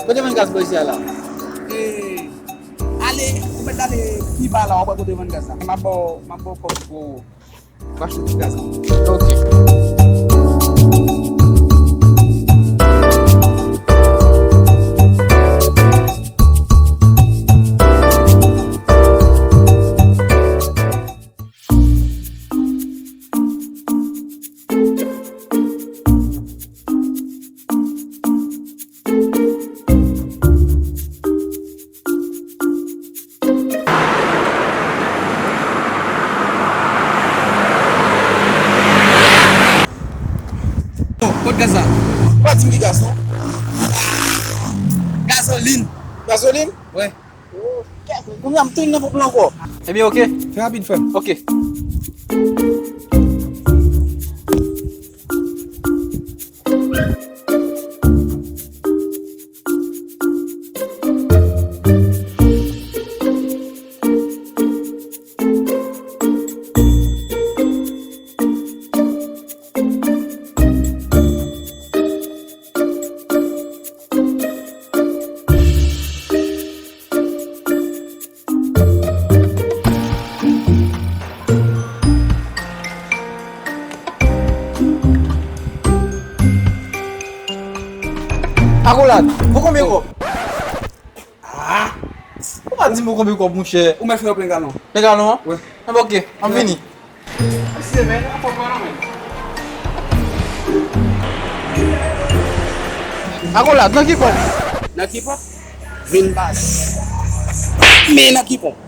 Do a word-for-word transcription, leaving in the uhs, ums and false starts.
Kote vann gaz bò isi a la? E, ale, ou mèt ale pi ba la, w ap wè kote vann gaz la. M ap ba w, m ap ba w kòb gwo. W achte ti gaz la. Ok. Oh, kot gaz la? Pa di m ki gaz non. Gazolin. Gazolin? Wi. Oh, gazolin. Kounye a m tounen nan ponp lan ankò. Ebyen, ok. Fè rapid, frè m. Ok. Akolad, pou konbyen kòb? Ah! Ou pa di m pou konbyen kòb, monchè? Ou mèt fè yon plen galon. Plen galon an? Wi. Enben, ok, m ap vini. Mesye, men, fò pran non, men. Akolad, nan ki ponp? Nan ki ponp? Vin baz. Men nan ki ponp?